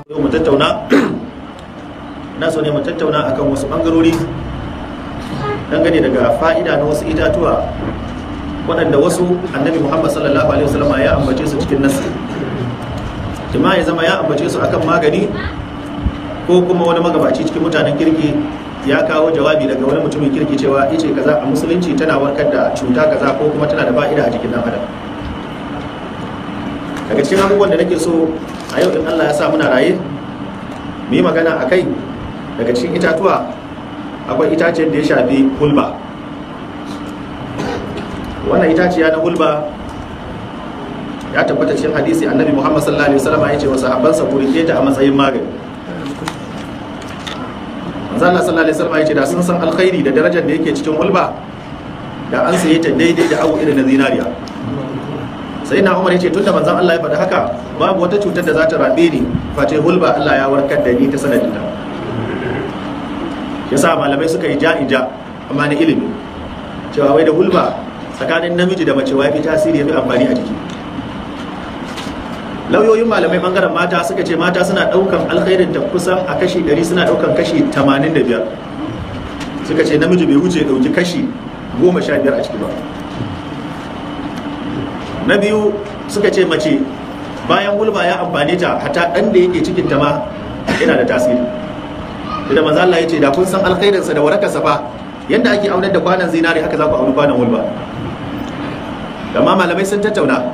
Yau mu tattauna, na so ne mu tattauna akan wasu bangarori dangane daga fa'ida na wasu itatuwa waɗanda wasu Annabi Muhammad sallallahu alaihi wasallam ya ambace su cikin nasi, kuma ya zama ya ambace su akan magani, ko kuma wani magabaci cikin mutanen kirki ya kawo jawabi daga wani mutumin kirki cewa ice kaza a musulunci tana warkar da cuta kaza ko kuma tana da fa'ida a jikin dan adam. Daga cikin abubuwan da nake so a yau in Allah ya sa muna raye mu yi magana a kai, daga cikin itatuwa akwai itaciyar da ya shafi hulba. Wannan itaciya na hulba ya tabbata cikin hadisi Annabi Muhammad sallallahu alaihi wasallam ya ce wa sahabbansa ku rike ta a matsayin magani. Manzo Allah sallallahu alaihi wasallam ya ce da sun san alkhairi da darajar da yake cikin hulba da an saye ta daidai da abu irin na zinariya. Sai na Umar ya ce tunda manzon Allah ya faɗi haka babu wata cutar da za ta rabe ni face hulba Allah ya warkar da ni ta sanadin ta. Yasa malamai suka yi ja'ija amma na ilimi cewa wai da hulba tsakanin namiji da mace wai fi tasiri yafi amfani a jiki. Lauyoyin malamai bangaren mata suka ce mata suna daukan alkhairin ta kusan a kashi 100 suna daukan kashi 85. Suka ce namiji bai wuce dauki kashi 15 a ciki ba. Na biyu suka ce mace bayan hulba ya amfane ta hata dan da yake cikin ta ma yana da tasiri. Da manzo Allah ya ce da kun san alkhairinsa da warakarsa fa yanda ake aunar da kwanan zinari haka za ku auri kwanan hulba. Amma malamai sun tattauna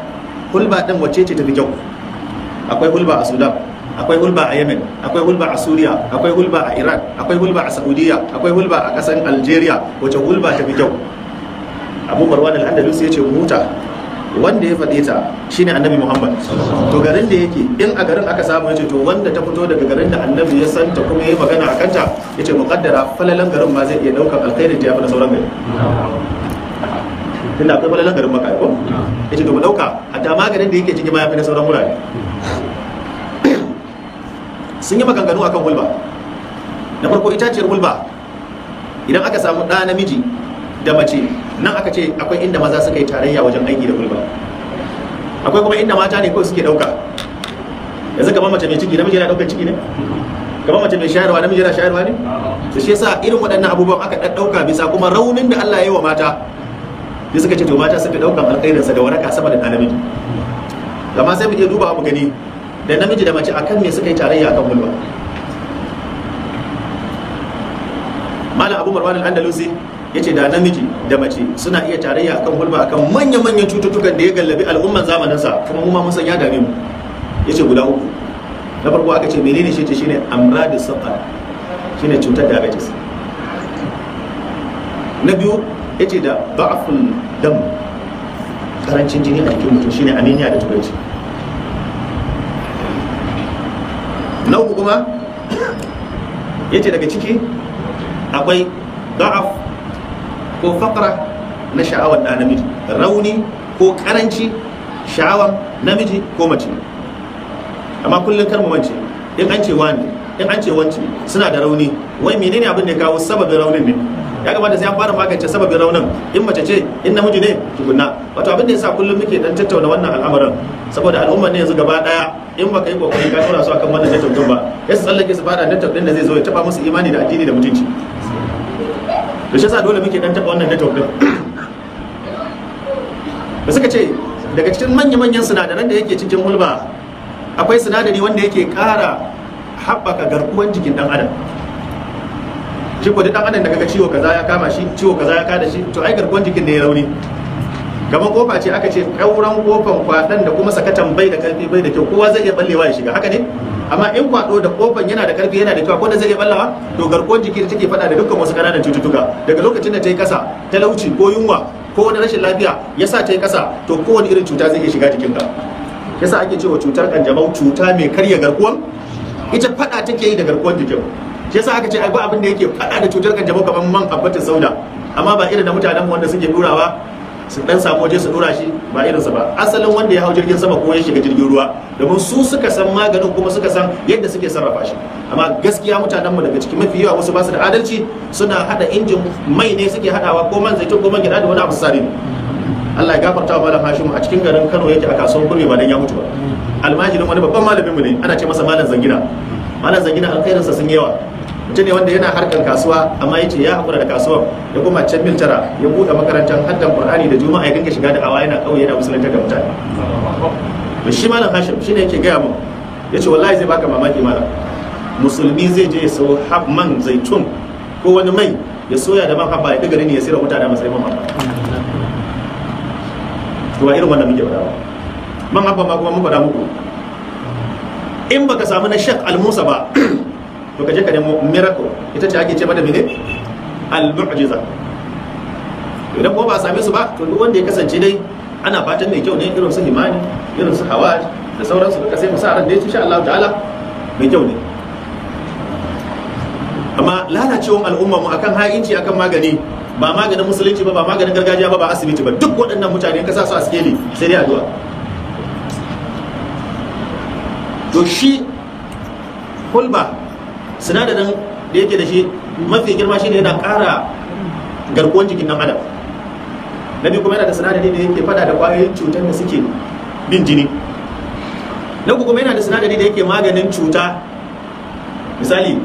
hulba din wacce ce tafi kyau. Akwai hulba a Sudan, akwai hulba a Yemen, akwai hulba a Suriya, akwai hulba a Iran, akwai hulba a Saudiya, akwai hulba a kasan Algeria. Wacce hulba tafi kyau? Abu Marwan al-Andalusi ya ce huta wanda ya faɗe ta shine Annabi Muhammad. To garin da yake in a garin aka samu, yace to wanda ta fito daga garin da Annabi ya santa kuma yayi magana akan ta, yace muqaddara falalan garin ma zai iya daukar alkhairin ta yafi na sauran gari. Tunda akwai falalan garin Makka ko? Yace to mu dauka hatta maganin da yake ciki ma yafi na sauran wurare. Sun yi maganganu akan hulba. Na farko itaciyar hulba idan aka samu ɗa namiji da mace, nan aka ce akwai inda maza suka yi tarayya wajen aiki da hulba, akwai kuma inda mata ne kawai suke dauka. Yanzu kamar mace mai ciki namiji yana daukar ciki ne? Kamar mace mai shayarwa namiji yana shayarwa ne? To shi yasa irin waɗannan abubuwan aka ɗaɗɗauka bisa kuma raunin da Allah ya yi wa mata, sai suka ce to mata sun fi ɗaukan alkhairinsa da waraka sama da ɗa namiji. Amma sai mu iya dubawa mu gani da namiji da mace akan me suka yi tarayya akan hulba. Malam Abu Marwan al-Andalusi ya ce da namiji da mace suna iya tarayya akan hulba akan manya-manyan cututtukan da ya gallabi al'umman zamaninsa, kuma mu ma mun san ya dame mu. Ya ce guda uku. Na farko aka ce menene shi? Ce shine amradu saqal, shine cutar diabetes. Na biyu ya ce da da'aful dam, karancin jini a jikin mutum, shine anemia da turanci. Na uku kuma ya ce daga ciki akwai da'af ko fakra na sha'awar ɗa namiji, rauni ko karanci sha'awar namiji ko mace. Amma kullum kar mu mance, in an ce wani, in an ce wance suna da rauni, wai menene abin da ya kawo sababin raunin ne? Ya kamata sai an fara magance sababin raunin, in mace ce in namiji ne tukunna. Wato abin da yasa kullum muke dan tattauna wannan al'amarin, saboda al'ummar ne yanzu gaba daya in baka yi kokari ka tura su akan wannan network ba, sai su tsallake su fara network din da zai zo ya taba musu imani da addini da mutunci. Da shi yasa dole muke dan taba wannan network din. Da suka ce daga cikin manya-manyan sinadaran da yake cikin hulba akwai sinadari wanda yake ƙara haɓaka garkuwan jikin ɗan adam. Shi ko duk ɗan adam da kaga ciwo kaza ya kama shi, ciwo kaza ya kada shi, to ai garkuwan jikin ne ya rauni. Kamar kofa ce aka ce ƙauran kofan kwaɗan da kuma sakatan bai da karfi bai da kyau, kowa zai iya ballewa ya shiga, haka ne? Amma in kwaɗo da kofan yana da karfi yana da kyau, ko da zai iya ballawa, to garkuwan jiki da take faɗa da dukkan wasu ƙananan cututtuka daga lokacin da ta yi ƙasa, talauci ko yunwa ko wani rashin lafiya ya sa ta yi ƙasa, to kowane irin cuta zai iya shiga jikinka. Yasa ake cewa cutar kanjamau cuta mai karya garkuwan, ita faɗa take yi da garkuwan jikin. Shi yasa aka ce ai ba abin da yake faɗa da cutar kanjamau kamar man habbatin sauda, amma ba irin da mutanen wanda suke ɗurawa su dan samu waje su dora shi ba irinsa ba, asalin wanda ya hau jirgin sama ko ya shiga jirgin ruwa, domin su suka san maganin kuma suka san yadda suke sarrafa shi. Amma gaskiya mutanenmu daga cikin mafi yawa wasu ba su da adalci, suna hada injin mai ne suke hadawa, ko man zaitun ko man gyada da wani abu sare. Allah ya gafarta wa Malam Hashimu, a cikin garin Kano yake a kasuwar Kurmi ba dan ya mutu ba. Almajirin wani babban malamin mu ne, ana ce masa Malam Zangina. Malam Zangina alkhairinsa sun yawa. Mutum ne wanda yana harkar kasuwa, amma yace ya hakura da kasuwar, ya koma can mil tara ya buɗe makarantar haddan Qur'ani da Juma'a, ya dinga shiga da awa yana kauye yana musulunta da mutane. To shi Malam Hashim shine yake gaya mun, yace wallahi zai baka mamaki malam, musulmi zai je ya sau man zaitun ko wani mai ya soya da man habba ya diga ne ya sayar mutane a matsayin man habba. To ba irin wannan muke faɗa ba. Man habba ma kuma mun faɗa muku, in baka samu na Sheikh Al-Musa ba to kaje ka nemo miracle, ita ce ake ce mata mene, al-mu'jiza. Idan kuma ba a same su ba, to duk wanda ya kasance dai ana fatan mai kyau ne, irin su himani, irin su hawaj da sauransu, duka sai mu sa ran da insha Allah ta'ala mai kyau ne. Amma lalacewan al'umma mu akan ha'inci, akan magani, ba maganin musulunci ba, ba maganin gargajiya ba, ba asibiti ba, duk waɗannan mutane ka sa su a sikeli sai dai addu'a. To shi hulba sinadarin da yake da shi mafi girma shine yana ƙara garkuwar jikin ɗan adam. Na biyu kuma yana da sinadari da yake fada da ƙwayoyin cutar da suke bin jini. Na uku kuma yana da sinadari da yake maganin cuta, misali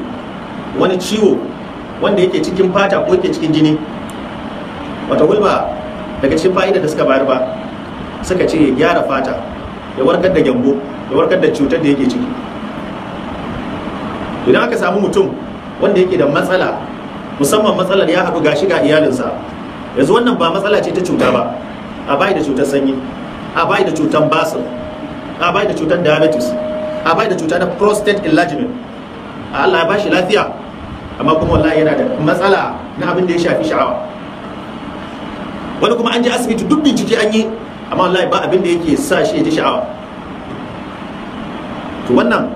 wani ciwo wanda yake cikin fata ko yake cikin jini. Wata hulba daga cikin fa'idar da suka bayar ba, suka ce ya gyara fata, ya warkar da gyambo, ya warkar da cutar da yake ciki. Idan aka samu mutum wanda yake da matsala, musamman matsalar ya haɗu gashi ga iyalinsa, yanzu wannan ba matsala ce ta cuta ba, a bai da cutar sanyi, a bai da cutar basir, a bai da cutar diabetes, a bai da cuta na prostate enlargement, Allah ya ba shi lafiya, amma kuma wallahi yana da matsala na abin da ya shafi sha'awa. Wani kuma an je asibiti duk bincike an yi, amma wallahi ba abin da yake sa shi ya ji sha'awa. To wannan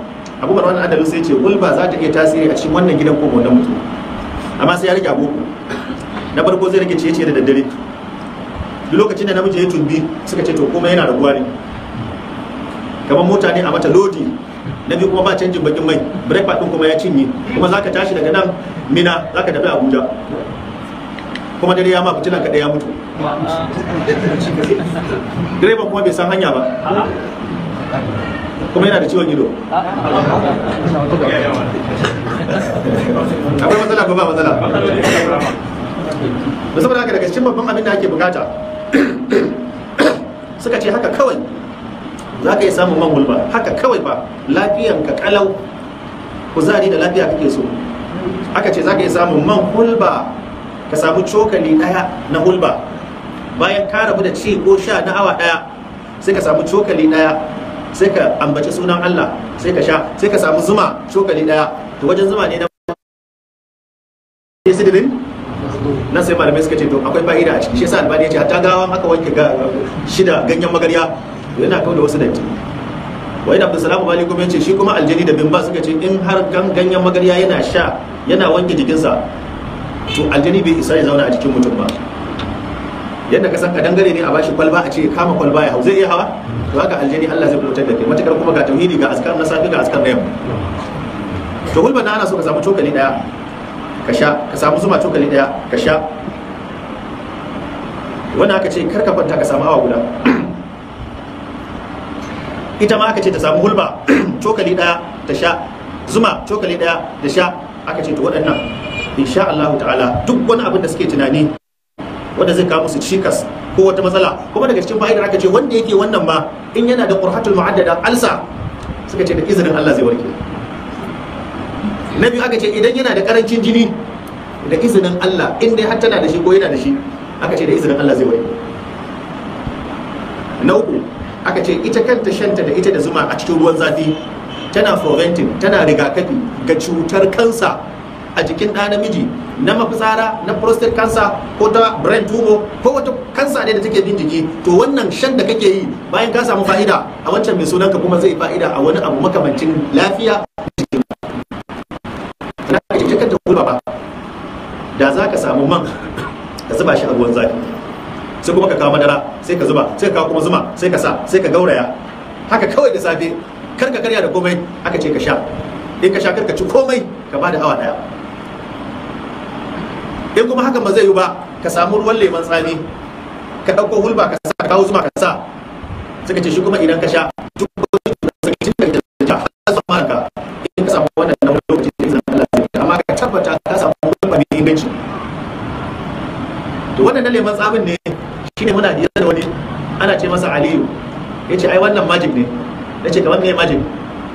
Abu Marwan Andalus sai ce gulba za ta iya tasiri a cikin wannan gidan ko wannan mutum, amma sai ya rage abu. Na farko zai rage ciye-ciye da daddare. Duk lokacin da namiji ya tumbi, suka ce to komai yana raguwa ne, kamar mota ne a mata lodi. Na biyu kuma ba canjin bakin mai, breakfast din kuma ya cinye, kuma zaka tashi daga nan Mina zaka tafi Abuja, kuma dare ya ma fitilan ka ɗaya mutu, direban kuma bai san hanya ba, kuma yana da ciwon ido. Akwai matsala ko ba matsala? Da saboda haka daga cikin babban abin da ake bukata, suka ce haka kawai za ka yi samun man hulba, haka kawai ba, lafiyanka kalau, kuzari da lafiya kake so, aka ce za ka yi samun man hulba, ka samu cokali ɗaya na hulba, bayan ka rabu da ci ko sha na awa ɗaya, sai ka samu cokali ɗaya, sai ka ambaci sunan Allah, sai ka sha, sai ka samu zuma cokali ɗaya. To wajen zuma ne na sidirin nan sai malamai suka ce to akwai fa'ida a ciki. Shi yasa Albani ya ce hatta gawan aka wanke shida ganyen magarya yana kawo da wasu datti. Wa ina Abdulsalam Bali kuma yace shi kuma aljani da bimba suka ce in har ganyen magarya yana sha yana wanke jikinsa, to aljani bai isa ya zauna a jikin mutum ba. Yadda ka san kadangare ne a bashi kwalba a ce kama kwalba ya hau, zai iya hawa? To haka aljani Allah zai fitar da kai, matakar kuma ga tauhidi, ga azkar na safi, ga azkar na yamma. To hulba na ana so ka samu cokali daya ka sha, ka samu zuma cokali daya ka sha. Wannan aka ce kar ka kwanta ka samu awa guda. Ita ma aka ce ta samu hulba cokali daya ta sha, zuma cokali daya ta sha. Aka ce to waɗannan insha Allah ta'ala duk wani abin da suke tunani wanda zai kawo musu cikas ko wata matsala. Kuma daga cikin fa'idar aka ce wanda yake wannan ma in yana da qurhatul mu'addada alsa, suka ce da izinin Allah zai warke. Na biyu aka ce idan yana da karancin jini, da izinin Allah in dai har tana da shi ko yana da shi, aka ce da izinin Allah zai warke. Na uku aka ce ita kanta shanta da ita da zuma a cikin ruwan zafi tana preventing, tana rigakafi ga cutar kansa a jikin ɗa namiji, na mafitsara, na prostate cancer ko ta brain tumor ko wata kansa ne da take bin jiki. To wannan shan da kake yi bayan ka samu fa'ida a wancan mai sunanka, kuma zai fa'ida a wani abu makamancin lafiya jikin ka. Ita kanta hulba ba, da za ka samu man ka zuba shi a ruwan zafi, Sai kuma ka kawo madara sai ka zuba, sai ka kawo kuma zuma sai ka sa, sai ka gauraya haka kawai da safe. Kar ka karya da komai, aka ce ka sha. In ka sha kar ka ci komai, ka bada awa daya. In kuma hakan ba zai yi ba, ka samu ruwan lemon tsami, ka ɗauko hulba ka sa, ka kawo zuma ka sa. Suka ce shi kuma idan ka sha duk wani cutar daga da har zuwa maranka, in ka samu wannan na wani lokaci da izinin Allah zai fita. Amma ka tabbata ka samu hulba mai inganci. To wannan na lemon tsamin ne shine muna hira da wani ana ce masa Aliyu, ya ce ai wannan magic ne. Na ce kamar me magic?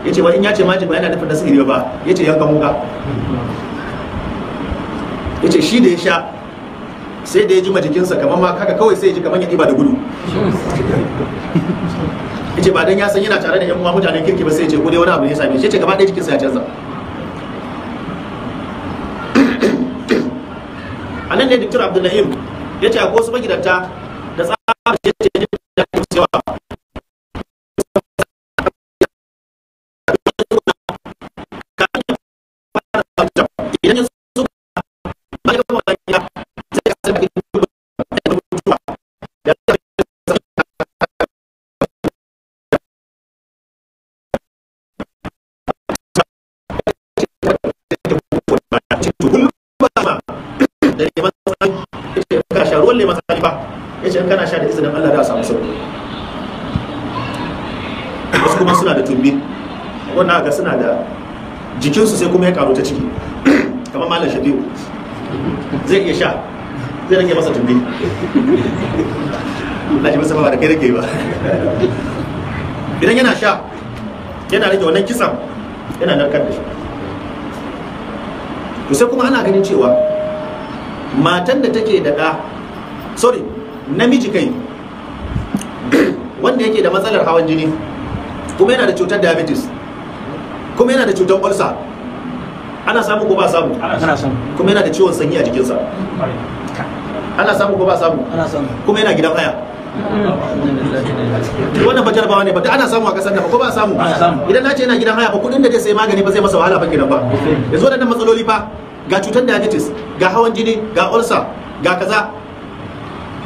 Ya ce wa in ya ce magic ba yana nufin na sihiri ba, ya ce yankan wuka. Ya ce shi da ya sha sai da ya jima jikinsa kamar ma haka kawai, sai ya ji kamar ya ɗiba da gudu. Ya ce ba dan ya san yana tare da yan uwa mutanen kirki ba, sai ya ce ko dai wani abu ne ya same shi. Ya ce gaba ɗaya jikinsa ya canza. A nan ne Dr. Abdullahi ya ce akwai wasu magidanta da tsabar ya ce da cewa idan ya zo ba ya gama ya sai ka san mutuwa da da sha ruwan lemon tsami ba, ya ce in kana sha da izinin Allah da samu sauki. Wasu kuma suna da tumbi, wannan ga suna da jikinsu sai kuma ya karu ta ciki, kamar Malam Shafi'u zai iya sha zai rage masa tumbi. Na ji masa ba da kai rage ba. Idan yana sha yana rage wannan kitsan, yana narkar da shi. To sai kuma ana ganin cewa matan da take da ɗa, sorry, namiji kai wanda yake da matsalar hawan jini, kuma yana da cutar diabetes, kuma yana da cutar ulcer, ana samu ko ba samu? Ana samu. Kuma yana da ciwon sanyi a jikinsa, ana samu ko ba samu? Ana samu. Kuma yana gidan haya. Wannan ba jarabawa ne ba, da ana samu a kasar nan ko ba samu? Ana samu. Idan na ce yana gidan haya ba, kudin da zai sayi magani ba zai masa wahala ba kenan ba. Yanzu waɗannan matsaloli fa, ga cutar diabetes, ga hawan jini, ga ulcer, ga kaza,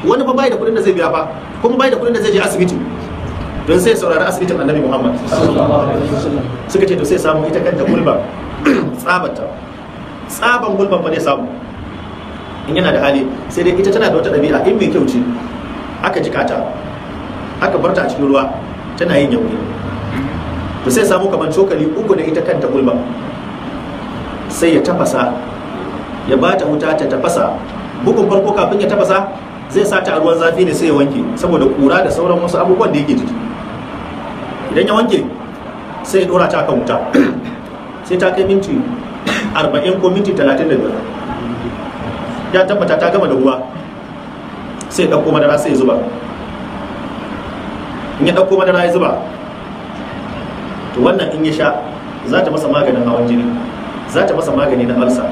wani fa bai da kudin da zai biya fa, kuma bai da kudin da zai je asibiti. Don sai saurari asibitin Annabi Muhammad. Sallallahu alaihi wasallam. Suka ce to sai samu ita kanta gulba, tsabata tsaban gulban fa zai samu in yana da hali. Sai dai ita tana da wata ɗabi'a, in mai kyau ce aka jika ta aka bar ta a cikin ruwa tana yin yauƙi. To sai samu kamar cokali uku da ita kanta gulba, sai ya tafasa, ya ba ta wuta ta tafasa. Bugun farko kafin ya tafasa zai sa ta a ruwan zafi ne, sai ya wanke saboda kura da sauran wasu abubuwan da yake jiki. Idan ya wanke sai ya dora ta kan wuta, sai ta kai minti 40 ko minti 35, ya tabbata ta gama da ruwa, sai ya ɗauko madara sai ya zuba. In ya ɗauko madara ya zuba, to wannan in ya sha za ta masa maganin hawan jini, za ta masa magani na ulcer.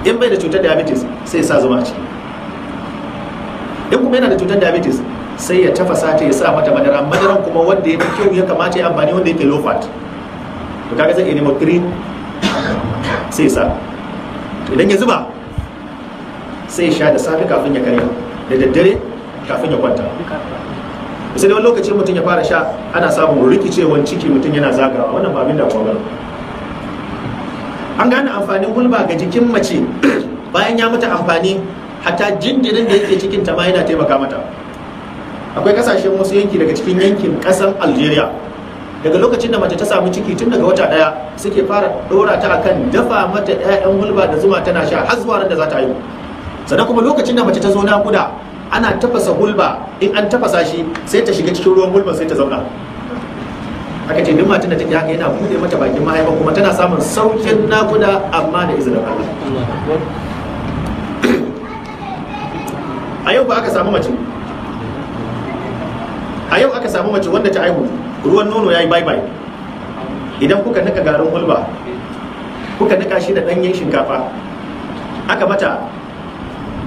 In bai da cutar diabetes sai ya sa zuma a ciki. In kuma yana da cutar diabetes sai ya tafasa ta, ya sa mata madara, madaran kuma wanda ya fi kyau ya kamata ya amfani wanda yake low fat. To kaga zai iya nemo cream sai ya sa. To idan ya zuba sai ya sha da safe kafin ya karya, da daddare kafin ya kwanta. Sai dai wani lokaci mutum ya fara sha ana samun rikicewan ciki, mutum yana zagawa, wannan ba abin da kuma bane. An gane amfanin hulba ga jikin mace bayan ya mata amfani, hatta jinjirin da yake cikin ta ma yana taimaka mata. Akwai kasashen wasu yanki daga cikin yankin kasan Algeria, daga lokacin da mace ta samu ciki tun daga wata daya suke fara dora ta akan dafa mata 'ya'yan hulba da zuma tana sha har zuwa ran da za ta haihu. Sannan kuma lokacin da mace ta zo nakuda ana tafasa hulba, in an tafasa shi sai ta shiga cikin ruwan hulban sai ta zauna. Aka ce duk matan da take haka yana buɗe mata bakin mahaifa kuma tana samun saukin nakuda, amma da izinin Allah. A yau ba aka samu mace, a yau aka samu mace wanda ta haihu ruwan nono yayi bye bye. Idan kuka nika garin hulba, kuka nika shi da ɗanyen shinkafa, aka mata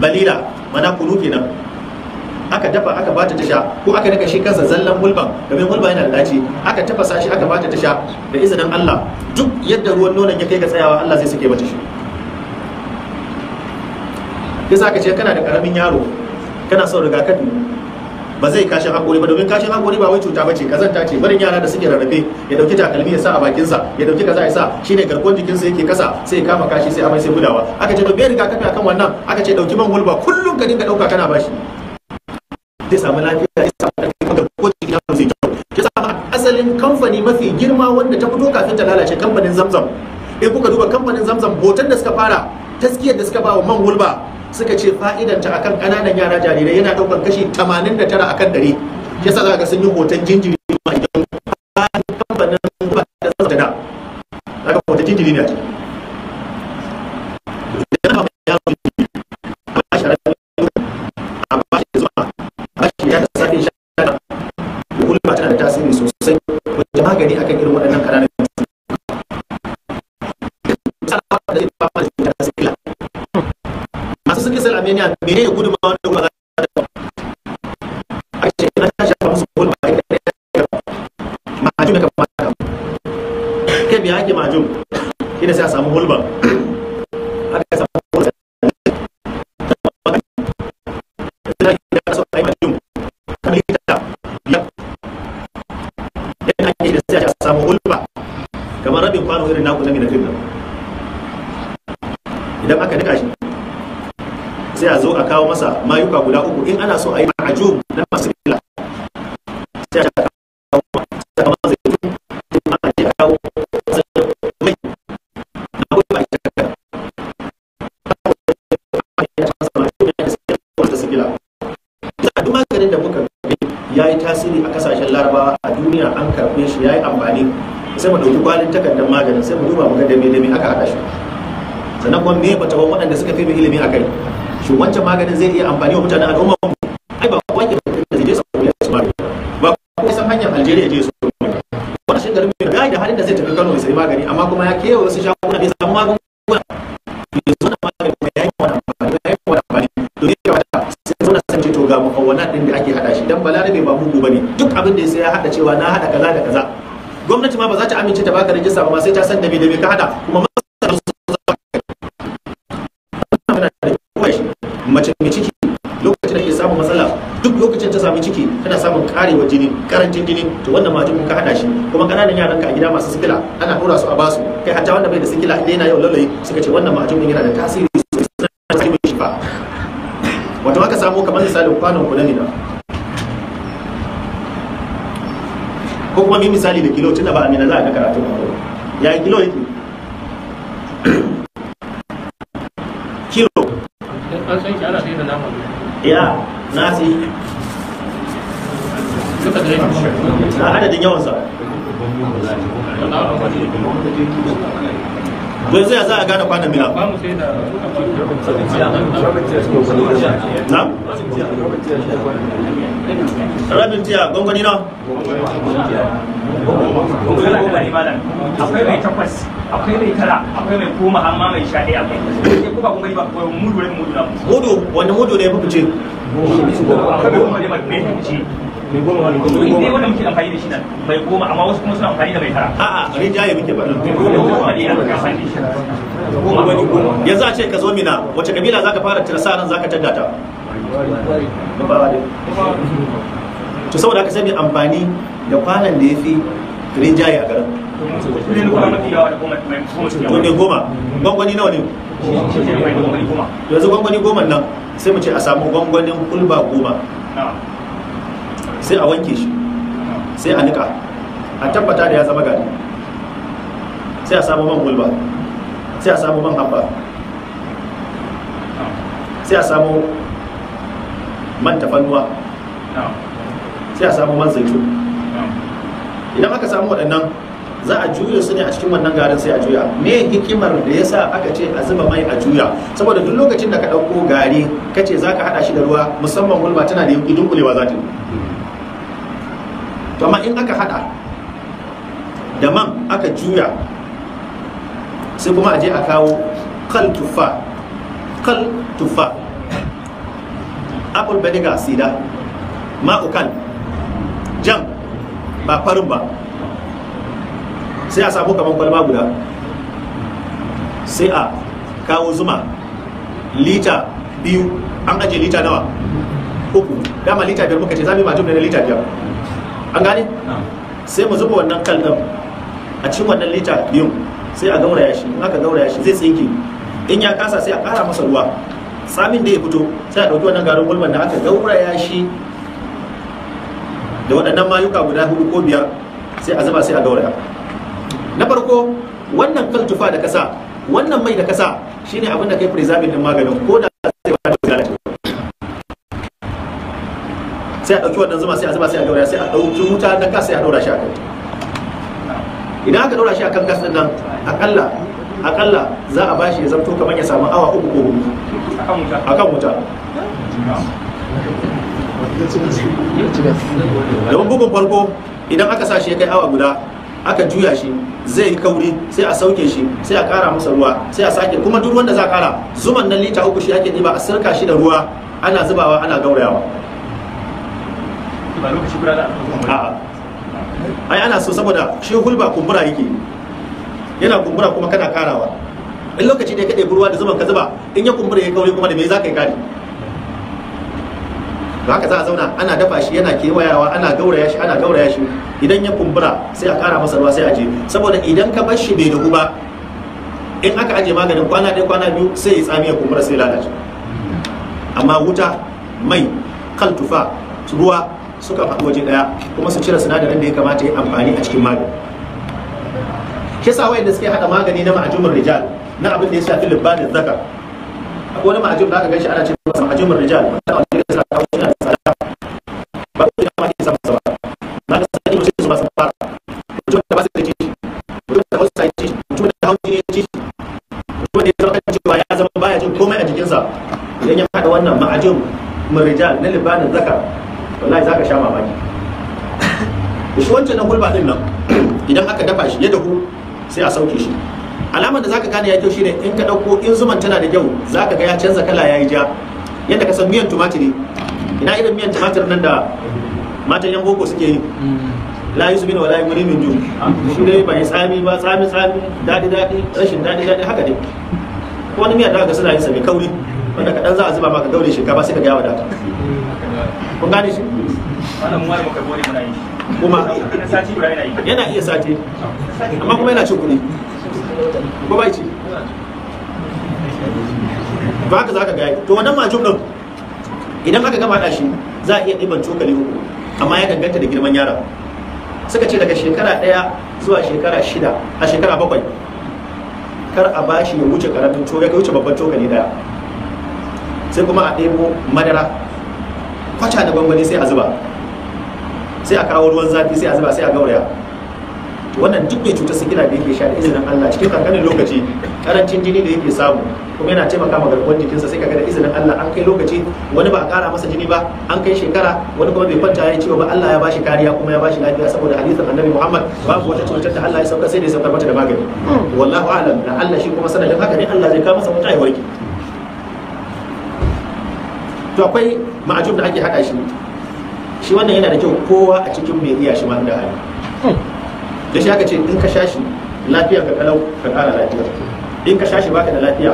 balila mana kunu kenan, aka dafa aka bata ta sha, ko aka nika shi kansa zallan hulban, domin hulba yana da daci, aka tafasa shi aka bata ta sha, da izinin Allah duk yadda ruwan nonon ya kai ga tsayawa Allah zai sake mata shi. Yasa aka ce kana da karamin yaro Kana son rigakafi ba zai kashin hakori ba, domin kashin hakori ba wai cuta bace, kazanta ce. Barin yara da suke rarrafe, ya dauki takalmi ya sa a bakinsa, ya dauki kaza ya sa, shine garkuwar jikinsa yake kasa, sai ya kama kashi, sai amai, sai gudawa. Aka ce to bai rigakafi akan wannan? Aka ce dauki man hulba kullum ka dinga dauka kana bashi, zai samu lafiya, zai samu karfi, garkuwar jikin yaro zai kyau. Ya samu asalin kamfani mafi girma wanda ta fito kafin ta lalace, kamfanin Zamzam. In kuka duba kamfanin Zamzam, hoton da suka fara taskiyar da suka ba wa man hulba, suka ce fa'idanta akan ƙananan yara jarirai yana ɗaukar kashi 89 akan 100. Yasa za ka sun yi hoton jinjiri ma idan kamfanin hulba da Zamzam da zaka hoton jinjiri ne a ciki. Idan aka yaro jinjiri, a ba shi a ba shi zuma, a ba shi ya da safe sha, hulba tana da tasiri sosai wajen magani akan irin waɗannan ƙananan cuta. Masu suke sel amenia, menene gudunmawa da kuma za ta a ce na ta shafa musu hulba a majum ya kamata kai biya ake majum shi ne sai a samu hulba, aka samu hulba da so a yi majum kamar lita biyar yadda ake da sai a samu hulba kamar rabin kwano irin naku na minafin nan. Idan aka nika shi, sai a zo a kawo masa mayuka guda uku. In ana so a yi ma'ajum na masu kila, sai a kawo zaitun, kuma a je a kawo mai na kuma a shakka duk maganin da muka gani ya yi tasiri a kasashen Larabawa, a duniya an karɓe shi, ya yi amfani, sai mu ɗauki kwalin takardar maganin, sai mu duba mu ga da me aka haɗa shi, sannan kuma me fatawan waɗanda suka fi mu ilimi a kai. Shin wancan maganin zai iya amfani wa mutanen al'umma? Ai ba kowa ke da zai je Saudiya su magani ba, ko san hanyar Algeria je su magani. Wannan shi garin mai bai da halin da zai tafi Kano ya sayi magani, amma kuma ya kewa wasu shaguna bai samu magunguna, ya zo na magani kuma ya yi wani amfani, ya yi wani amfani. To ne kamata sai zo na san ce to ga mukawwana din da ake hada shi, dan Balarabe ba mugu bane, duk abin da ya sai ya hada cewa na hada kaza da kaza. Gwamnati ma ba za ta amince ta baka rijista ba ma sai ta san da me ka hada. Kuma mace mai ciki lokacin da ke samun matsala, duk lokacin ta sami ciki tana samun karewar jini, karancin jini, to wannan majin ka hada shi. Kuma kananan yaran ka a gida masu sikila, ana dora su a basu, kai hatta wanda bai da sikila inda yana yau lalaye, suka ce wannan majin yana da tasiri sosai, suna cikin shi fa. Wato aka samu kamar misalin kwanon ku na mina, ko kuma mi misali da kilo, tunda ba amina za a ga karatu ba, ya kilo yake kilo an san shi ana sai da nama. Ya nasi duka da yake a adadin yawansa. To yanzu ya za a gane kwanan mina? Ba mu sai da Na rabin tiya, gwangwani na Akwai mai 8, akwai mai 9, akwai mai 10, amma mai 11 akwai. Ko ba kun gani ba, ko mudu, rabin mudu na mudu. Wani mudu ne ya fi fice? Akwai mai 10 ne, mai fice mai 10 ne wanda muke amfani da shi nan, mai 10, amma wasu kuma suna amfani da mai 9. A'a, rinjaye muke ba. Mai 10 ne aka amfani da shi, 10. Yanzu a ce ka zo mina, wace kabila zaka fara tirsa nan zaka tadda ta? To saboda haka sai mai amfani da kwanan da ya fi rinjaye a garin. Su ne kuma mafi yawa da 10, mai 10 suke To ne 10, gwangwani nawa ne? Shi ne mai 10 10. Yanzu gwangwani 10 nan, sai mu ce a samu gwangwanin kulba 10, sai a wanke shi, sai a nika, a tabbata da ya zama gari, sai a samu man hulba, sai a samu man habba, sai a samu man tafannuwa, sai a samu man zaitun. Idan aka samu waɗannan, za a juya su ne a cikin wannan garin, sai a juya. Me hikimar da yasa aka ce a zuba mai a juya? Saboda duk lokacin da ka ɗauko gari ka ce za ka haɗa shi da ruwa, musamman hulba tana da yauƙi, dunkulewa za ta yi. To amma in aka haɗa da man aka juya, sai kuma a je a kawo kal tuffa, kal tuffa, apple vinegar, sida ma'ukal jam, ba farin ba, sai a samu kamar kwalba guda, sai a kawo zuma lita 2. An aje lita nawa? uku, dama lita 5 muka ce za mu yi majum ne na lita 5, an gane? Sai mu zuba wannan kal ɗin a cikin wannan lita 2, sai a gauraya shi. In aka gauraya shi zai tsinke, in ya kasa sai a ƙara masa ruwa, tsamin da ya fito sai a ɗauki wannan garin hulban da aka gauraya shi da waɗannan mayuka guda 4 ko 5, sai a zuba sai a gauraya. Na farko wannan kaltufa da kasa, wannan mai da kasa shine abin da kai preserving din maganin, ko da zai ba da lalace. Sai a ɗauki wannan zuma sai a zuba sai a gauraya, sai a ɗauki wuta na gas sai a ɗaura shi a kai. Idan aka ɗaura shi a kan gas ɗin nan, akalla za a bashi ya zamto kamar ya samu awa 3 ko 4 akan wuta. Domin bugun farko idan aka sa shi ya kai awa guda, aka juya shi zai yi kauri, sai a sauke shi, sai a kara masa ruwa, sai a sake kuma duk wanda za a kara zuman nan lita 3 shi ake ɗiba a sirka shi da ruwa, ana zubawa ana gaurayawa. Ba lokaci guda za a A'a, ai ana so saboda shi hulba kumbura yake, yana kumbura kuma kana karawa. In lokaci da ka ɗebi ruwa da zuman ka zuba, in ya kumbura ya kauri kuma da me za ka yi kari? Da haka za a zauna ana dafa shi, yana kewayawa, ana gauraya shi, ana gauraya shi. Idan ya kumbura sai a kara masa ruwa sai a je, saboda idan ka bar shi bai dahu ba, in aka aje maganin kwana 1 kwana 2 sai ya tsami ya kumbura sai lalace. Amma wuta, mai, kaltufa, ruwa suka faɗi waje ɗaya kuma su cire sinadarin da ya kamata ya amfani a cikin magani. Shi yasa wayanda suke haɗa magani na ma'ajumin rijal na abin da ya shafi libbanin zakar, akwai wani ma'ajum da aka ganshi ana ce masa ma'ajumin rijal, wanda a wajen suna kawo shi na tsada, ba ko ina ma ake samun sa ba. Na ga sani mutum su masu fara, mutum da ba su da kishi, mutum da hausa ya ci, mutum da hausa ya ci, mutum da ya zama kan cewa ya zama baya jin komai a jikinsa. Idan ya haɗa wannan ma'ajum rijal na libbanin zakar, wallahi zaka sha mamaki. Shi wancan na hulba din nan idan aka dafa shi ya dahu sai a sauke shi. Alamar da zaka gane ya kyau shine in ka dauko in zuman tana da kyau zaka ga ya canza kala yayi ja, yadda ka san miyan tumatiri. Ina irin miyan tumatir nan da matan yan boko suke yi, la yusmin wala yughni min ju, shi dai bai tsami ba, tsami tsami, dadi dadi, rashin dadi dadi, haka dai. Ko wani miya da aka suna yin sa mai kauri wanda kaɗan za a zuba maka gaure shinkafa sai ka ga ya wadata. Kun gane shi? Wannan mu muka gode muna yi. Kuma na sati guda yana yi. Yana iya sati, amma kuma yana cin kuɗi. Ko bai ci? To haka zaka ga. To wannan majum din idan aka gama haɗa shi za a iya ɗiban cokali 3, amma ya danganta da girman yaron. Suka ce daga shekara 1 zuwa shekara 6 a shekara 7 kar a bashi ya wuce karamin cokali, ya wuce babban cokali 1. Sai kuma a ɗebo madara kwaca da gwangwani sai a zuba, sai a kawo ruwan zafi sai a zuba sai a gauraya. Wannan duk mai cutar sikila da yake sha da izinin Allah cikin kankanin lokaci karancin jini da yake samu kuma yana taimaka ma garkuwar jikinsa, sai kaga da izinin Allah an kai lokaci wani ba a kara masa jini ba, an kai shekara wani kuma bai kwanta ya ciwo ba, Allah ya bashi kariya kuma ya bashi lafiya, saboda hadisin Annabi Muhammad babu wata cutar da Allah ya sauka sai da ya saukar mata da magani. Wallahu a'lam, da Allah shi kuma sanadin haka ne Allah zai kawo masa wata ya warke. To akwai ma'ajum da ake hada shi, shi wannan yana da kyau kowa a cikin mai iya shi ma inda hali. Da shi aka ce in ka sha shi lafiya ka kalau ka kara lafiya, in ka sha shi baka da lafiya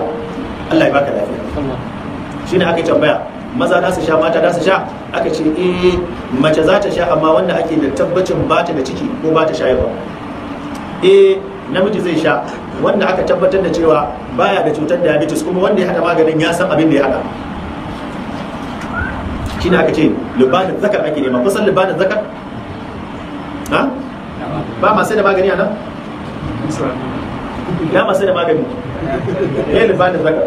Allah ya baka lafiya. Shine aka tambaya maza za su sha mata za su sha, aka ce eh mace za ta sha amma wanda ake da tabbacin ba ta da ciki ko ba ta shayarwa. Eh namiji zai sha wanda aka tabbatar da cewa baya da cutar diabetes kuma wanda ya hada maganin ya san abin da ya hada. Shine aka ce lubanin zakar ake nema. Kusan lubanin zakar? Ha? Ba masu da magani a nan? Ya masu da magani? Ya lubanin zakar.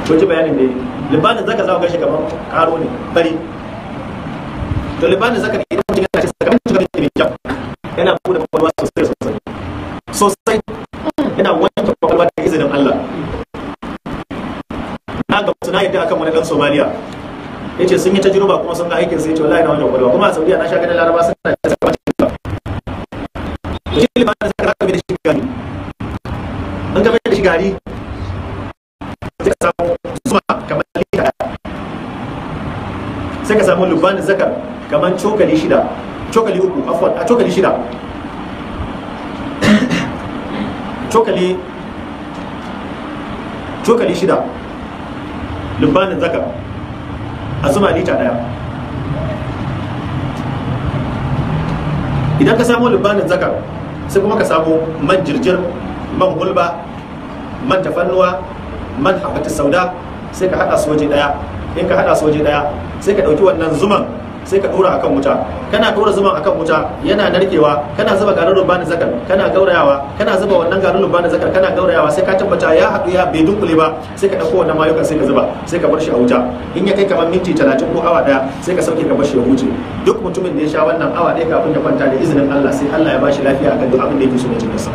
Kun ji bayanin da yi. Lubanin zakar za ku gashi kamar karo ne, fari. To lubanin zakar idan mutum yana ce sakamakon cikin mai kyau yana buɗe kwakwalwa sosai sosai. Sosai yana wanke kwakwalwa da izinin Allah. Na ga suna yadda akan wani dan Somaliya yace sun yi tajruba kuma sun ga aikin sai yace wallahi na wannan kwakwalwa, kuma a Saudiya na sha ganin Laraba suna da sakamakon ba. To shi limanin zaka ka bi da shi gari, an ga da shi gari sai ka samu zuma kamar lita, sai ka samu lubanin zakar kamar cokali 6, cokali 3, afwan a cokali 6, cokali 6 Lubanin zakar a zuma lita 1. Idan ka samu lubanin zakar sai kuma ka samu man jirjir, man hulba, man tafannuwa, man habbatu sauda, sai ka hada su waje daya. In ka hada su waje daya sai ka dauki wannan zuman sai ka dora akan wuta. Kana dora zuman akan wuta yana narkewa, kana zuba garin lubanin zakar kana gaurayawa, kana zuba wannan garin lubanin zakar kana gaurayawa, sai ka tabbata ya haɗu ya bai dunkule ba, sai ka dauko wannan mayukan sai ka zuba, sai ka bar shi a wuta. In ya kai kamar minti 30 ko awa 1 sai ka sauke ka bar shi ya huce. Duk mutumin da ya sha wannan awa 1 kafin ya kwanta da izinin Allah sai Allah ya ba shi lafiya akan duk abin da yake so na jikinsa.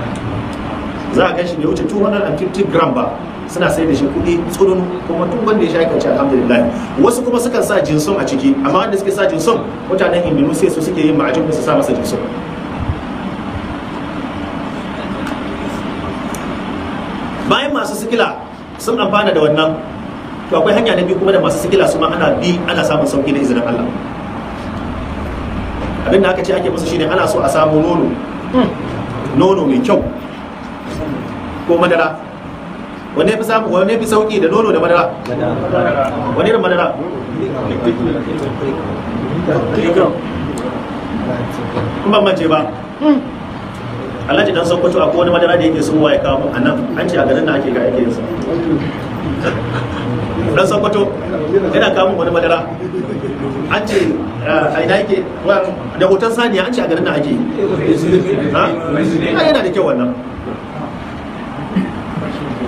Za a gan shi bai wuce 250 gram ba, suna sai da shi kuɗi tsurun, kuma duk wanda ya sha yakan ci alhamdulillah. Wasu kuma sukan sa jinsun a ciki, amma wanda suke sa jinsun mutanen Indonesia su suke yin ma'ajin su sa masa jinsun. Bayan masu sikila sun amfana da wannan, to akwai hanya na biyu kuma da masu sikila su ma ana bi ana samun sauki da izinin Allah. Abin da aka ce ake musu shine ana so a samu nono, nono mai kyau ko madara. Wanne fi samu, wanne fi sauki da nono da madara? Wanne irin madara? In ban mance ba, Alhaji dan Sokoto akwai wani madara da yake so ya kawo mun anan, an ce a garin nan ake ga yake yin sa. Dan Sokoto yana kawo mun wani madara, an ce a ina yake da hoton saniya, an ce a garin nan ake yi. Yana da kyau wannan.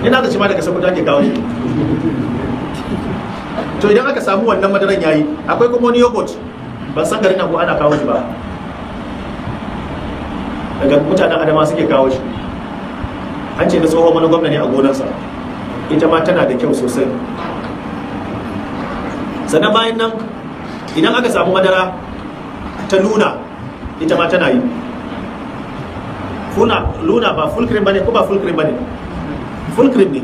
Ina da shi ma daga Sokoto ake kawo shi. To idan aka samu wannan madaran yayi, akwai kuma wani yogurt, ban san garin nan ko ana kawo shi ba, daga mutanen Adama suke kawo shi. An ce da tsohon wani gwamna ne a gonarsa, ita ma tana da kyau sosai. Sannan bayan nan idan aka samu madara ta luna, ita ma tana yi. Luna ba full cream bane ko ba full cream bane? Full cream ne.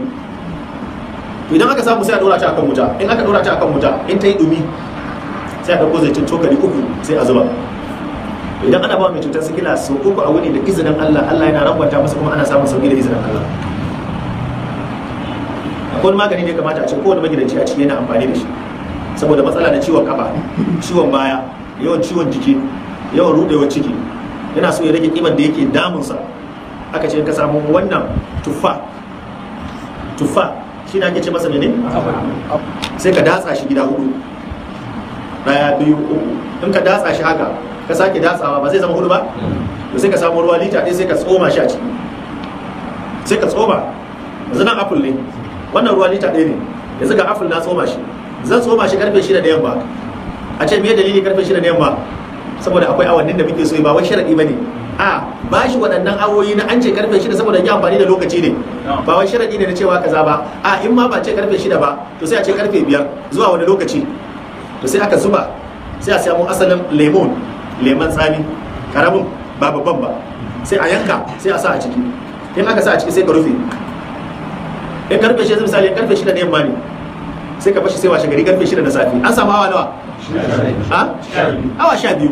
To idan aka samu sai a dora ta akan wuta. In aka dora ta akan wuta, in ta yi dumi sai a dauko zaitun cokali 3 sai a zuba. Idan ana ba mai cutar sikila sau 3 a wuni da izinin Allah, Allah yana rangwanta masa kuma ana samun sauki da izinin Allah. Akwai wani magani da ya kamata a ce kowane magidanci a ciki yana amfani da shi, saboda matsala na ciwon kafa, ciwon baya, yawan ciwon jiki, yawan rudewar ciki, yana so ya rage kiban da yake damunsa. Aka ce in ka samu wannan tuffa, tuffa shi ne ake ce masa mene? Sai ka datsa shi gida 4, 1, 2, 3. In ka datsa shi haka, ka sake datsawa ba zai zama 4 ba? To sai ka samu ruwa lita 1 sai ka tsoma shi a ciki. Sai ka tsoma. Yanzu nan apple ne, wannan ruwa lita 1 ne. Yanzu ga apple na tsoma shi. Zan tsoma shi karfe 6 da yamma. A ce me dalili karfe 6 da yamma? Saboda akwai awannin da muke so, ba wai sharadi bane. A ba shi waɗannan awoyi na an ce karfe 6 saboda yi amfani da lokaci ne, ba wai sharadi ne na cewa kaza ba. A in ma ba ce karfe 6 ba, to sai a ce karfe 5 zuwa wani lokaci. To sai aka zuba, sai a samu asalin lemon, lemon tsami karamin ba babban ba, sai a yanka sai a sa a ciki. In aka sa a ciki sai ka rufe. In karfe 6 misali, karfe 6 na yamma ne, sai ka bashi sai washe gari karfe 6 na safe. An samu awa nawa? Ha? Awa 12.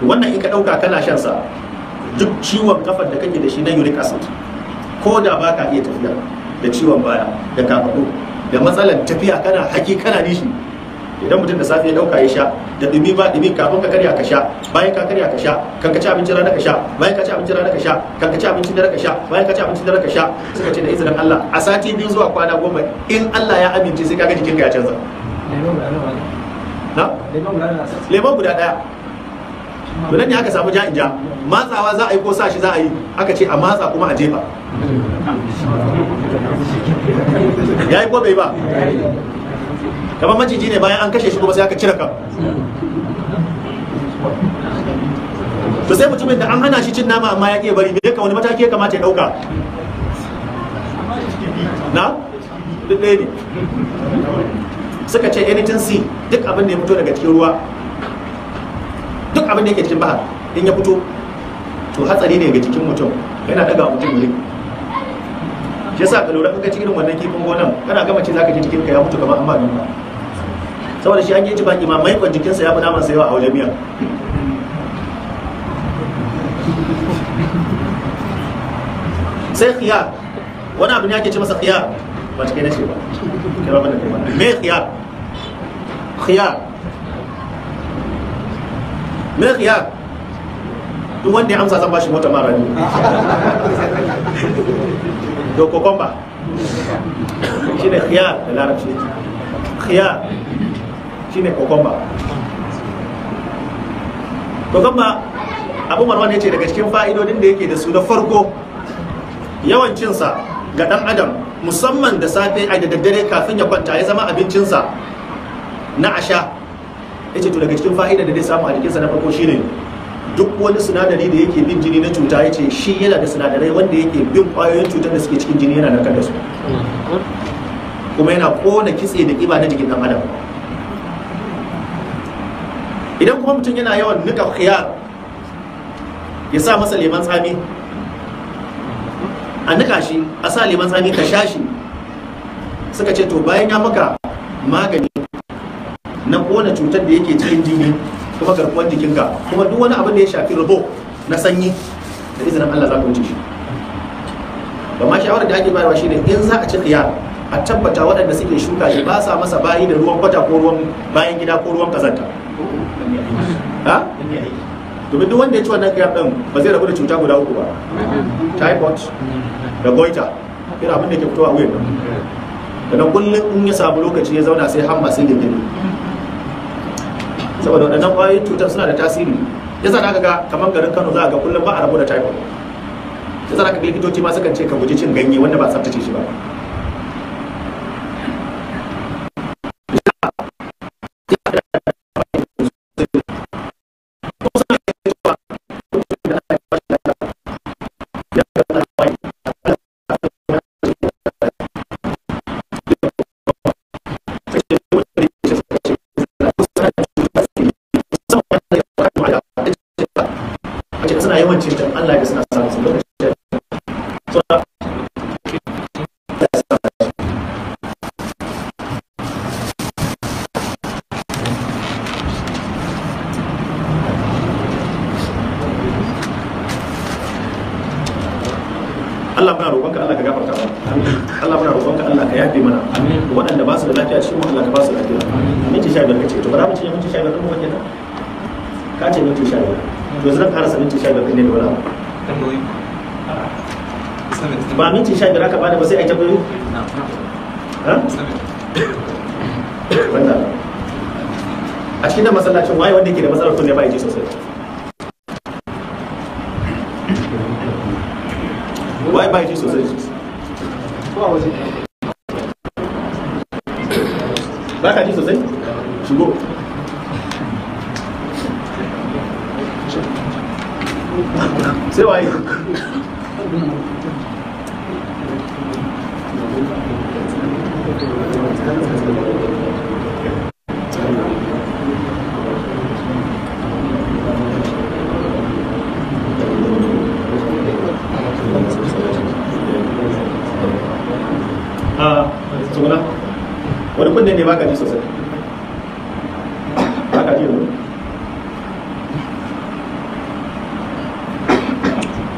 To wannan in ka dauka kana shan sa, duk ciwon kafar da kake da shi na uric acid, ko da ba ka iya tafiya, da ciwon baya, da kafaɗu, da matsalar tafiya kana haki kana nishi, idan mutum da safe ya dauka ya sha, da dumi ba dumi, kafin ka karya ka sha, bayan ka karya ka sha, kan ka ci abincin rana ka sha, bayan ka ci abincin rana ka sha, kan ka ci abincin dare ka sha, bayan ka ci abincin dare ka sha, suka ce da izinin Allah a sati 2 zuwa kwana 10 in Allah ya amince sai kaga jikinka ya canza. Na? Lemon guda 1. To nan ne aka samu ja'in ja, matsawa za a yi ko sa shi za a yi, aka ce a matsa kuma a jefa. Ya yi ko bai ba? Kamar maciji ne bayan an kashe shi kuma sai aka cire kan. To sai mutumin da an hana shi cin nama amma ya ƙi bari, me ya wani mataki ya kamata ya ɗauka? Na? Duk ɗaya ne. Suka ce anything sea, duk abin da ya fito daga cikin ruwa, duk abin da yake cikin bahar in ya fito to hatsari ne ga jikin mutum, yana daga mutum wuri. Shi yasa ka lura in ka ci irin wannan kifin gonan, kana gama ci zaka ji jikinka ya mutu kamar amma duka. Saboda shi an yi ci baki ma maikon jikinsa ya fi naman sa yawa a wajen miya. Sai khiyar, wani abu ne ake ce masa khiyar. Ba cikin nace ba. Kai ba banda kai ba. Me khiyar? Khiyar. Me khiyar? Duk wanda ya amsa zan bashi mota mara ne. To kokomba. Shine khiyar da larabci. Khiyar shine kokomba. Kokomba Abu Marwan ya ce daga cikin fa'idodin da yake da su na farko, yawan cinsa ga ɗan adam musamman da safe a da daddare kafin ya kwanta ya zama abincinsa na asha. Ya ce to daga cikin fa'idar da zai samu a jikinsa na farko shine duk wani sinadari da yake bin jini na cuta, ya ce shi yana da sinadarai wanda yake bin ƙwayoyin cutar da suke cikin jini yana narkar da su, kuma yana ƙona kitse da ƙiba na jikin ɗan adam. Idan kuma mutum yana yawan nika khiyar, ya sa masa leman tsami, a nika shi a sa leman tsami ka sha shi, suka ce to bayan ya maka magani na kona cutar da yake cikin jini kuma garkuwar jikinka, kuma duk wani abin da ya shafi rubo na sanyi, da izinin Allah za ka wuce shi. Ba ma shawarar da ake bayarwa shine in za a ci khiyar a tabbata waɗanda suke shuka shi ba sa masa bayi da ruwan kwata ko ruwan bayan gida ko ruwan kazanta. Ha? Domin duk wanda ya ci wannan khiyar din ba zai rabu da cuta guda uku ba: typhoid da goiter, irin abin da ke fitowa a wuyan nan. Sannan kullum in ya samu lokaci ya zauna sai hamma sai girgiri, saboda waɗannan ƙwayoyin cutar suna da tasiri. Yasa da aka ga kamar garin Kano za a ga kullum ba a rabu da typhoid. Yasa da aka ga likitoci ma sukan ce ka guji cin ganye wanda ba a tsaftace shi ba. Suna yawan cin Allah ya suna samun su lokacin Allah muna roƙonka Allah ka gafarta mana. Allah muna roƙonka Allah ka yafe mana. Waɗanda ba su da lafiya cikin mu Allah ka ba su lafiya. Minti 15 kace to bara mu ci minti 15 ɗin mu kenan. Ka ce minti 15. To zan karasa minti 15 ɗin ne da wani abu. Ba minti 15 aka bada ba sai a yi tambayoyi? Ha? Wanda a cikin nan masallacin waye wanda yake da matsalar kunne ba ya ji sosai? Waye ba ya ji sosai? Ba ka ji sosai? Shigo. Sai waye? A tsuguna. Wani kunne ne ba ka ji sosai? Ba ka ji yanzu?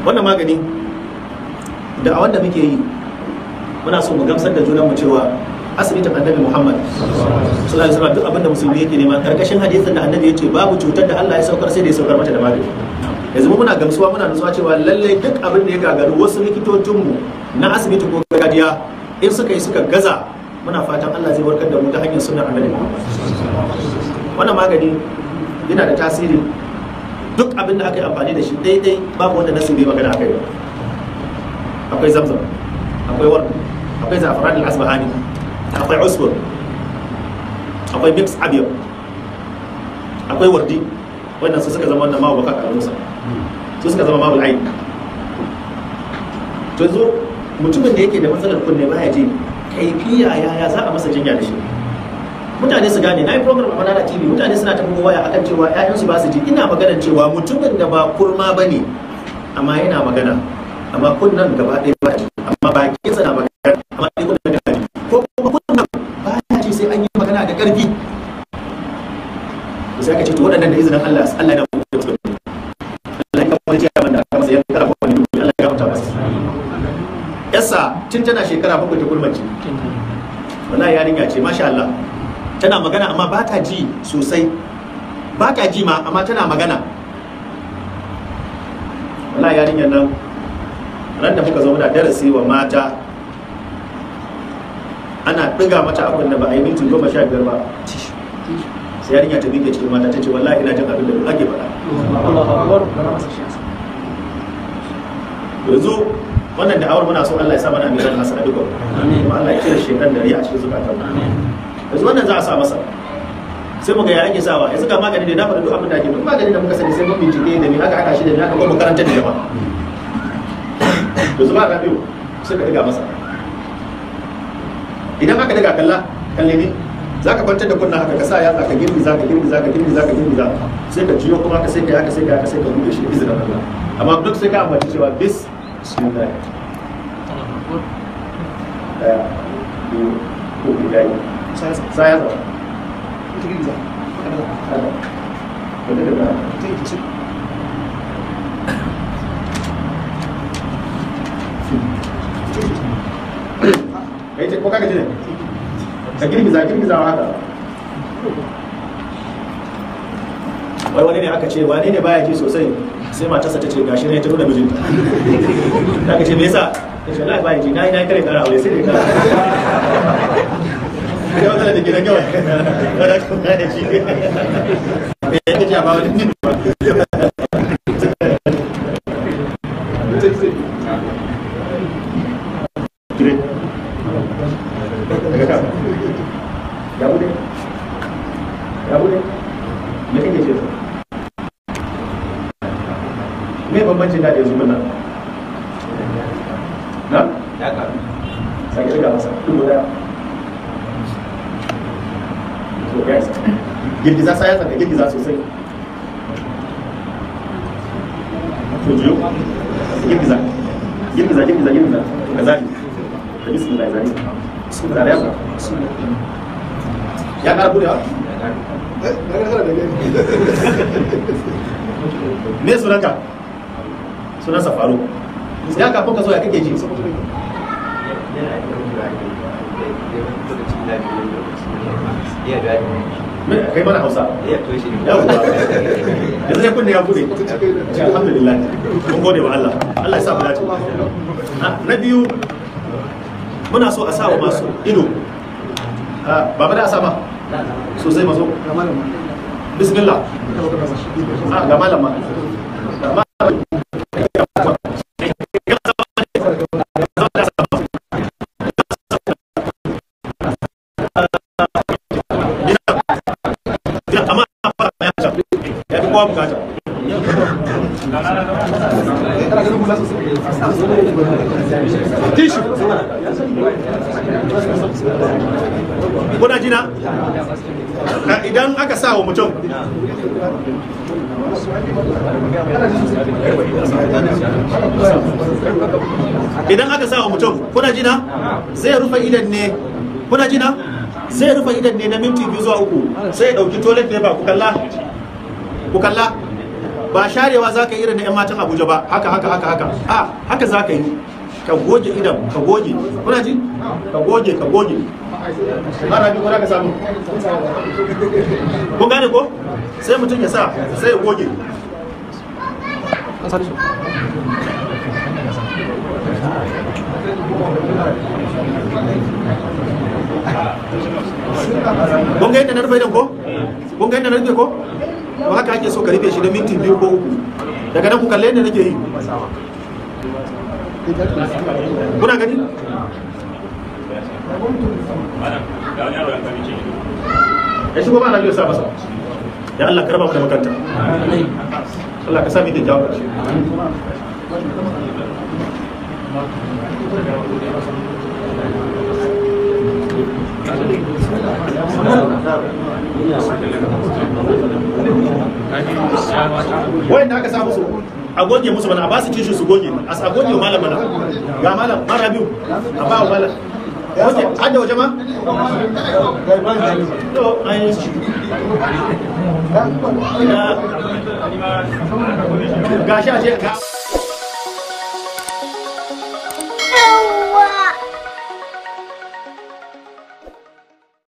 Wannan magani da a wanda muke yi muna so mu gamsar da junanmu cewa asibitin Annabi Muhammad sallallahu alaihi wasallam duk abinda musulmi yake nema karkashin hadisin da Annabi ya ce babu cutar da Allah ya saukar sai da ya saukar mata da magani. Yanzu mu muna gamsuwa muna nutsuwa cewa lallai duk abin da ya gagaru wasu likitocinmu na asibiti ko gargajiya in suka yi suka gaza, muna fatan Allah zai warkar da mu ta hanyar sunnar Annabi Muhammad. Wannan magani yana da tasiri. Duk abin da aka yi amfani da shi daidai babu wanda nasu bai magana akai ba. Akwai zamzam, akwai ward, akwai zafaran al-asbahani, akwai usbur, akwai mix abiyar, akwai wardi. Wannan su suka zama wannan mawa baka karunsa, su suka zama mawul ain. To yanzu mutumin da yake da matsalar kunne baya ji, kaifiya yaya za a masa jinya da shi? Mutane su gane, na yi program a Manara TV, mutane suna ta bugo waya akan cewa ƴaƴansu ba su ji. Ina maganar cewa mutumin da ba kurma ba ne amma yana magana, amma kunnen gaba ɗaya ba ji, amma bakinsa na magana, amma ɗaya kunnen da ji, ko kuma kunnen ba ya ji sai an yi magana da ƙarfi. To sai aka ce to waɗannan da izinin Allah, Allah yana buɗe musu. Allah ya kawo wani ciyaman da aka masa yanka rafa wani duk, Allah ya gafarta masa. Yassa Matarsa tun tana shekara 7 ta kurmace. Wallahi yarinya ce, masha Allah, tana magana amma ba ta ji sosai, ba ta ji ma amma tana magana. Wallahi yarinyar nan ran da muka zo muna darasi wa mata, ana ɗiga mata abin da ba a yi minti 15 ba, sai yarinya ta miƙe cikin mata ta ce wallahi ina jin abin da ake faɗa. Yanzu wannan da'awar muna so Allah ya sa mana mizan hasana duka, kuma Allah ya cire shekan da riya a cikin zukatan. Yanzu wannan za a sa masa, sai muga ya ake sawa. Yanzu ga magani da na faɗi duk abin da ake, duk magani da muka sani sai mun bincike da ni aka haɗa shi da ni aka kuma karanta da jama'a. Yanzu ba rabiu sai ka ɗiga masa. Idan aka ɗiga kalla kalle ne, za ka kwantar da kunna haka, ka sa yatsa ka girgiza ka girgiza ka girgiza ka girgiza, sai ka jiyo kuma ka sai ka haka sai ka haka sai ka buɗe shi da izinin Allah. Amma duk sai ka ambaci cewa bis bismillah. 1, 2, 3, yayi. Sa yatsa. Haka. Wanda da ba. Kai ce ko ka gaji ne? Ka girgiza girgizawa haka. Wai wani ne aka ce wane ne baya ji sosai, sai matarsa ta ce gashi ne ta nuna mijinta. Ta ce me yasa? Ta ce wallahi baya ji, nayi nayi kare kara aure sai dai kara. Sai wata da gidan kawai. Kada ka baya ji. Me yake ce ba wani ne? Daga kan. Ya bude? Ya bude? Me kake ce? Me bambancin da yanzu nan? Na? Ya karu. Sake daga masa. Dubu daya. To guys, girgiza sai ya tsaka girgiza sosai. To jiyo. Girgiza. Girgiza girgiza girgiza. Ka zali. Da bismillah zali. Zali ya. Ya ƙara budewa? Me sunanka? Sunansa Faruk. Ya kafin ka zo ya kake ji? Kai mana Hausa. Yawwa. Yanzu dai kunne ya bude. Alhamdulillah. Mun gode wa Allah. Allah ya sa mu dace. Na biyu muna so a sa wa masu ido. Baba da a sa ma? Sosai maso. Bismillah. Ga malam ma. Ya fi kowa bukata. Tishu. Kuna jina? Idan aka sa wa mutum idan aka sa wa mutum, kuna jina? Zai rufe idan ne, kuna jina? Zai rufe idan ne na minti 2 zuwa 3, sai ya dauki toilet paper. Ku kalla, ku kalla, ba sharewa za ka yi irin na 'yan matan Abuja ba, haka haka haka haka, a haka za ka yi, ka goge idan, ka goge, kuna ji? Ka goge, ka goge. Ana bi ko za ka samu? Kun gane ko? Sai mutum ya sa, sai ya goge. Kun ga yadda na rufe idan ko? Kun ga yadda na rufe ko? To haka ake so ka rufe shi da minti 2 ko 3. Daga nan ku kalle yadda nake yi. Kuna gani? Ya shigo ba na biyo sa masa. Ya Allah ka raba mu da makanta. Allah ka sa mu kyakkyawan ƙarshe. Wayanda aka sa musu a goge musu mana, a ba su tishu su goge, a goge wa malam mana, ga malam mara biyu a ba wa malam. Oke, har da waje ma? To, ai gashi a ce